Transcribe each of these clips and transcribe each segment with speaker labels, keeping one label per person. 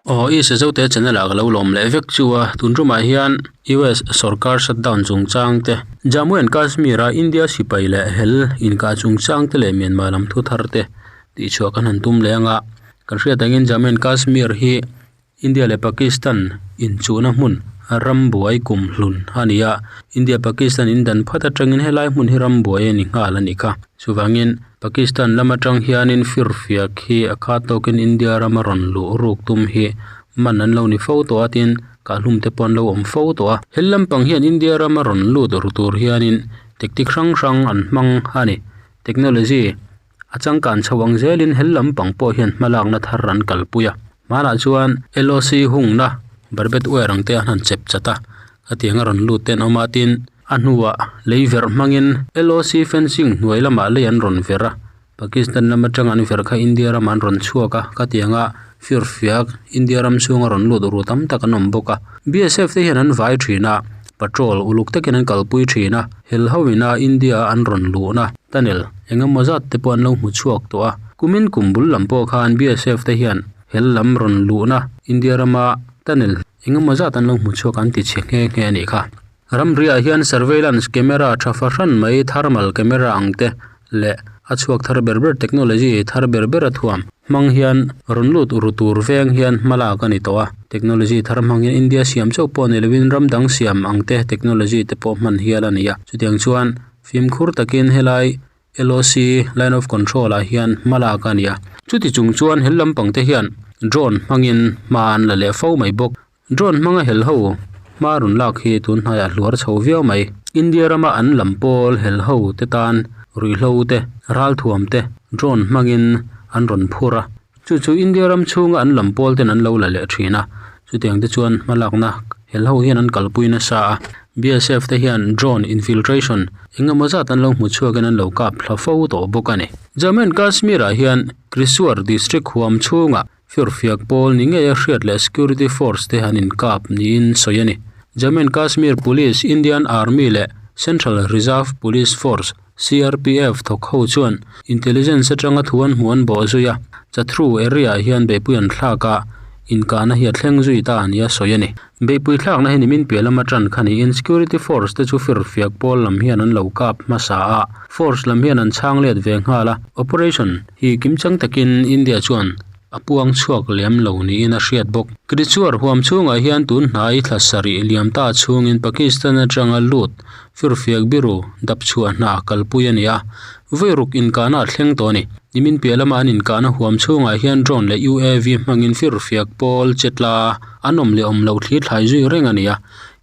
Speaker 1: Aw i Sazote channel ah ka lo lawm leh vek chu a tun tumah hian US sorkar shutdown chungchang te Jammu and Kashmir a India sipai leh hel inkah chungchang te leh Myanmar lam thu thar te tih chhuah kan han tum leh ang a kan hriat angin Jammu and Kashmir hi India leh Pakistan inchuhna hmun rambuai kum hlun a ni a, India Pakistan in dan phat atangin helai hmun hi rambuai a ni nghal a nih kha. Chuvangin Pakistan lam atang hianin firfiak hi a khat tawkin India rama rawn luh ruk tum hi man an lo ni fo tawh a tin kahhlum te pawh an lo awm fo tawh a. He lampang hian India rama rawn lut ru tur hianin tactic hrang hrang an hmang a ni. Technology. A changkan chho ang zelin hel lampang pawh hian hmalakna thar an kalpui a. Hmanah chuan LOC hungna barbed wire ang te an han chep chat a, khatiang a rawn lut te an awm a tin a hnuah lei verh hmangin LOC fencing hnuai lamah lei an rawn verh a, Pakistan lam atanga an verh kha India ramah an rawn chhuak a, khatianga firfiak India ram chhunga rawn lut ru tam tak an awm bawk a. BSF te hian an vai thin a, patrol uluk takin an kalpui thin a, hel ho ina India an rawn luhna tunnel eng emaw zat te pawh an lo hmu chhuak tawh a. Kumin kum bul lam pawh khan BSF te hian hel lam rawn luhna India rama tunnel eng emaw zat an lo hmu chhuak an ti chhe nghe nghe a nih kha. Ramriah hian surveillance camera tha fahran mai thermal camera ang te leh a chhuak thar ber ber technology thar ber ber a thuam hmang hian rawn lut ru tur veng hian hma lak a ni tawh a. Technology thar hmang hian India siam chauh pawh ni lovin ram dang siam ang te technology te pawh hman hial a ni a. Chutiang chuan fimkhur takin helai LOC, Line of Control, ah hian hma lak a ni a. Chuti chung chuan he lampang te hian drone hmangin hma an la leh fo mai bawk. Drone hmanga hel ho hma rawn lak hi tun hnaiah hluar chho viau mai. India rama an lam pawl hel ho te tan ruihhlo te, ralthuam te drone hmangin an rawn phur a. Chu chu India ram chhunga an lam pawl ten an lo la leh thin a. Chutiang te chuan hmalakna hel ho hian an kalpui nasa a. BSF te hian drone infiltration eng emaw zat an lo hmu chhuakin an lo kap thla fo tawh bawk a ni. Jammu and Kashmir ah hian Kriswar district huam chhungah Firfiak pawl ni ngeia hriat leh security force te an inkap niin sawi a ni. Jammu and Kashmir Police, Indian Army leh Central Reserve Police Force, CRPF, thawk ho chuan intelligence atanga thu an hmuh an bawh zui a, Chathru area ah hian beihpui an thlak a, inkahna hi a thleng zui ta nia sawi a ni. Beihpui thlakna hi nimin piah lama tan kha niin security force te chu firfiak pawl lam hian an lo kap hmasa a, force lam hian an chhang let ve nghal a, operation hi kimchang takin India chuan a puang chhuak lem lo niin a hriat bawk. Krichuar huam chhungah hian tun hnai thla sarih liam ta chhungin Pakistan atanga lut firfiak biru dap chhuah hna kalpui a ni a, vairuk inkahna a thleng tawh a ni. Nimin piah lama an inkahna huam chhungah hian drone leh UAV hmangin firfiak pawl che tla an awm leh awm loh thli thlai zui reng a ni a,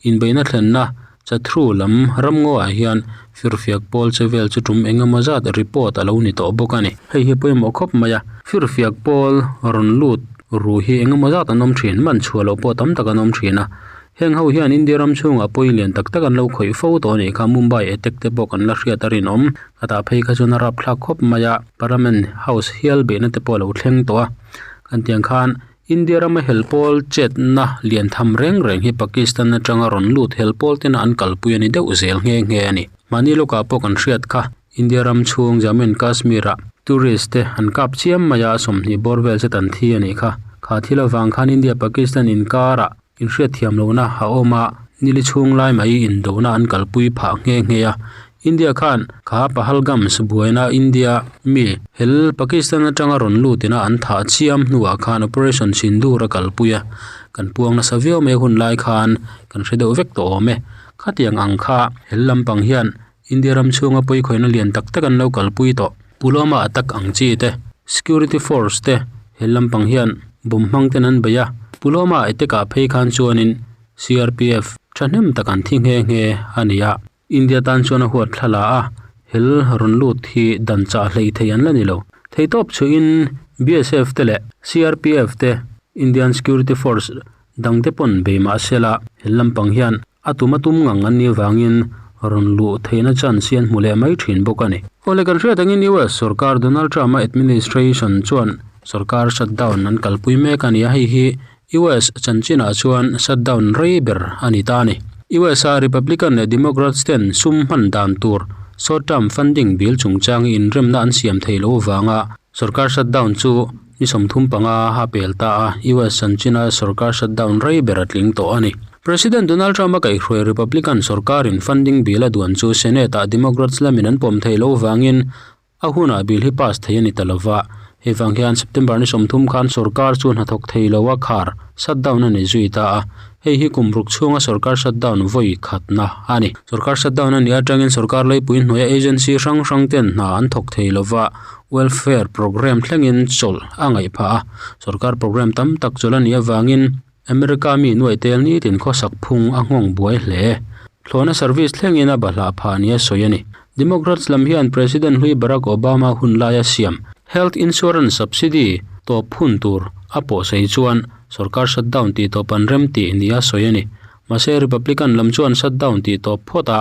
Speaker 1: inbeihna thlenna Chathru lam ramngaw ah hian firfiak pawl che vel chu tum eng emaw zat report a lo ni tawh bawk a ni. Hei hi pawimawh khawp mai a, firfiak pawl rawn lut ru hi eng emaw zat an awm thin, man chhuah loh pawh tam tak an awm thin a. Heng ho hian India ram chhungah pawi lian tak tak an lo khawih fo tawh a nih kha, Mumbai attack te pawh kan la hriat a rinawm. Khatah phei kha chuan a rapthlak khawp mai a, Parliament House hial beihna te pawh a lo thleng tawh a, kan tiang khan India rama hel pawl chetna lian tham reng reng hi Pakistan atanga rawn lut hel pawl tena an kalpui a ni deuh zel nghe nghe a ni. Mahni lawkah pawh kan hriat kha India ram chhung Jammu and Kashmir ah tourist te an kap chiam mai a, 20 bawr vel zet an thi a nih kha. Kha thil avang khan India Pakistan inkarah inhriatthiam lohna a awm a, nili chhung lai mai indona an kalpui phah nghe nghe a. India khan kha Pahalgams buaina India mi hel Pakistan atanga rawn lut ina an thah chiam hnuah khan Operation Sindoor a kalpui a, kan puang nasa viau mai hun lai khan kan hre deuh vek tawh awm e. Khatiang ang kha hel lampang hian India ram chhunga pawikhawiina lian tak tak an lo kalpui tawh. Pulwama attack ang chi te, Security Force te hel lampang hian bomb hmang ten an bei a, Pulwama attack ah phei khan chuanin CRPF thahnem tak an thi nghe nghe a ni a. India tan chuan a huat thla la a, hel rawn lut hi dan chah hleih thei an la ni lo. Theitawp chhuihin BSF te leh CRPF te, Indian Security Force dang te pawn bei mah se la, hel lampang hian a tum a tum ngang an nih vangin rawn luh theihna chance hi an hmu leh mai thin bawk a ni. Awle kan hriat angin US sorkar Donald Trump-a administration chuan sorkar shutdown an kalpui mek a ni a, hei hi US chanchinah chuan shutdown rei ber a ni ta a ni. US-a Republican leh Democrats ten sum hman dan tur short term funding bill chungchang inremna an siam thei lo avanga sorkar shutdown chu ni 35 a pel ta a, US chanchina sorkar shutdown rei ber a tling tawh a ni. President Donald Trump a kaihhruai Republican sorkarin funding bill a duan chu Senate-ah Democrats lamin an pawm theih loh vangin a hunah bill hi pass thei a ni ta lova. Hei vang hian September ni 30 khan sorkar chu hnathawk thei lo a khar, shutdown, a ni zui ta a. Hei hi kum ruk chhunga sorkar shutdown vawi khatna a ni. Sorkar shutdown a nih atangin sorkar leipui hnuaia agency hrang hrang ten hna an thawk thei lova, welfare programme thlengin chawlh a ngaih phah a. Sorkar programme tam tak chawlh a nih avangin America mi nuaih tel nitin khawsak phung a nghawng buai hle. Thlawhna service thlengin a bahlah phah nia sawi a ni. Democrats lam hian President hlui Barack Obama hun laia siam health insurance subsidy tawp hun tur a pawhsawi chuan sorkar shutdown tih tawp an rem tih nia sawi a ni. Mahse Republican lam chuan shutdown tih tawp phawt a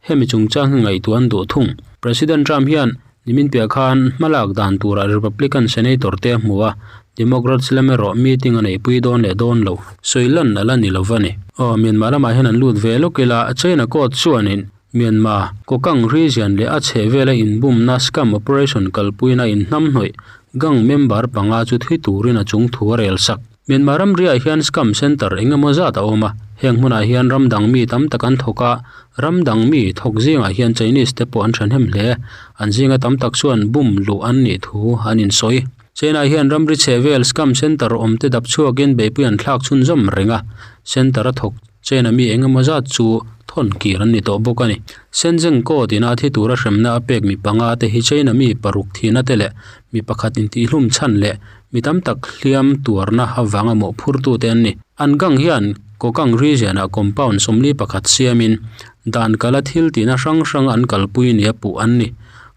Speaker 1: hemi chungchang hi ngaihtuah an duh thung. President Trump hian Nimin piah khan hmalak dan turah Republican Senator te a hmu a, Democrats lam erawh meeting a neihpui dawn leh dawn lo. Sawi lan a la ni lo va ni. Aw, Myanmar lamah hian an lut ve lawk ila, China court chuanin Myanmar Kokang region leh a chhehvela inbumna scam operation kalpuina inhnamhnawih gang member panga chu thui turin a chung thu a rel sak. Myanmar ramriah hian scam center eng emaw zat a awm a, heng hmunah hian ram dang mi tam tak an thawk a, ram dang mi thawk zingah hian Chinese te pawh an thahnem hle. An zinga tam tak chuan bum luh an nih thu an insawi. China hian ramri chheh vel scam center awm te dap chhuakin beihpui an thlak chhunzawm reng a, center a thawk China mi eng emaw zat chu thawn kir an ni tawh bawk a ni. Shenzhen court ina thi tura hremna a pek mi panga te hi China mi paruk thihna te leh mi pakhat intihhlum chhan leh mi tam tak hliam tuarna avanga mawhphurtute an ni. An gang hian Kokang region-ah compound 41 siamin dan kala thil tihna hrang hrang an kalpui nia puh an ni.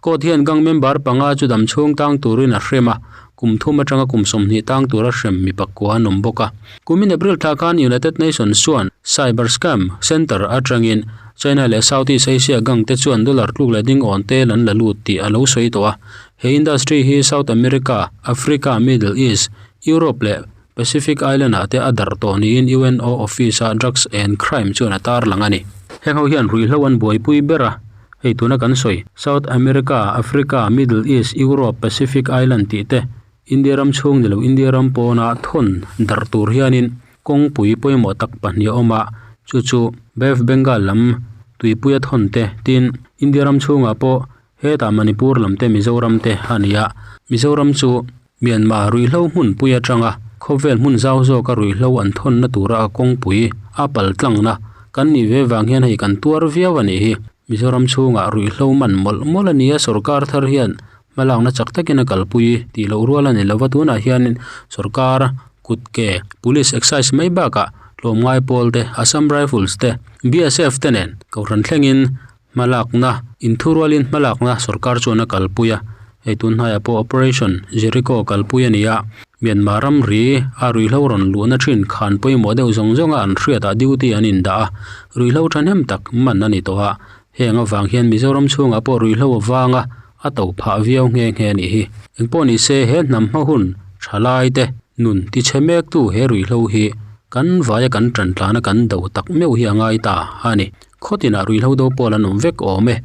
Speaker 1: Court hian gang member panga chu dam chhung tang turin a hrem a, kum thum atanga kum 20 tang tura hrem mi pakua an awm bawk a. Kumin April thla khan United Nations chuan cyber scam center atangin China leh Southeast Asia gang te chuan dollar tluk leh ding awn tel an la lut tih a lo sawi tawh a. He industry hi South America, Africa, Middle East, Europe leh Pacific Island ah te a darh tawh niin UNO Office a Drugs and Crime chuan a tarlang a ni. Heng ho hian ruihhlo an buaipui ber a, hei tuna kan sawi South America, Africa, Middle East, Europe, Pacific Island tih te India ram chhung ni lo India ram pawna thawn darh tur hianin kawngpui pawimawh tak pahnih a awm a, chu chu Bay of Bengal lam tuipuia thawn te tin India ram chhungah pawh Hetah Manipur lam te Mizoram te a ni a, Mizoram chu Myanmar ruihhlo hmunpui atanga khawvel hmun zau zawka ruihhlo an thawnna tura a kawngpui a pal tlangna kan nih ve vang hian hei kan tuar viau a nih hi. Mizoram chhungah ruihhlo man mawlh mawlh a ni a, sorkar thar hian hmalakna chak takin a kalpui tih loh rual a ni lova, tunah hianin sorkar kut ke Police Excise mai bakah tlawmngai pawl te, Assam Rifles te, BSF te nen kohhran thlengin Hmalakna, Inthurualin hmalakna sorkar chuan a kalpui a, hei tun hnaiah pawh Operation Jericho kalpui a ni a, Myanmar ramri a ruihhlo rawn luhna thin khan pawimawh deuh zawng zawnga an hriatah duty an indah a, ruihhlo thahnem tak man a ni tawh a, heng avang hian Mizoram chhungah pawh ruihhlo avanga a to phah viau nghe nghe a nih hi. Engpawh ni se he hnam hma hun thalai te nun tichhe mektu he ruihhlo hi kan vaia kan tantlana kan do tak meuh hi a ngai ta a ni. Khawtinah ruihhlo do pawl an awm vek awm e.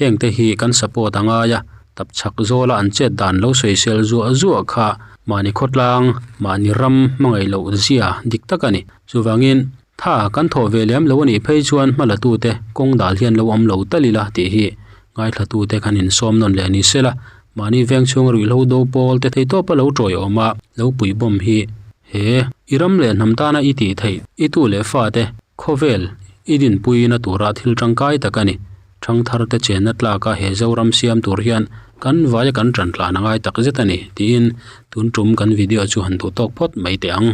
Speaker 1: Hengte hi kan support a ngai a, tapchhak zawla an chet dan lo sawisel zuah zuah kha mahni khawtlang, mahni ram hmangaih loh zia dik tak a ni. Chuvangin, tha kan thawh ve lem lo a nih phei chuan hmalatute kawng dal hian lo awm lo tal ila tih hi ngaithlatute khan insawm nawn leh ni sela, mahni veng chhunga ruihhlo do pawl te theitawpa lo tawiawm a, lo puibawm hi he i ram leh hnam tana i tih theih i tu leh fate khawvel i dinpuina tura thil tangkai tak a ni. Thangthar te chenna tlaka he Zoram siam tur hian kan vaia kan tantlan a ngai tak zet a ni tiin tun tum kan video chu han duh tawk phawt mai teh ang.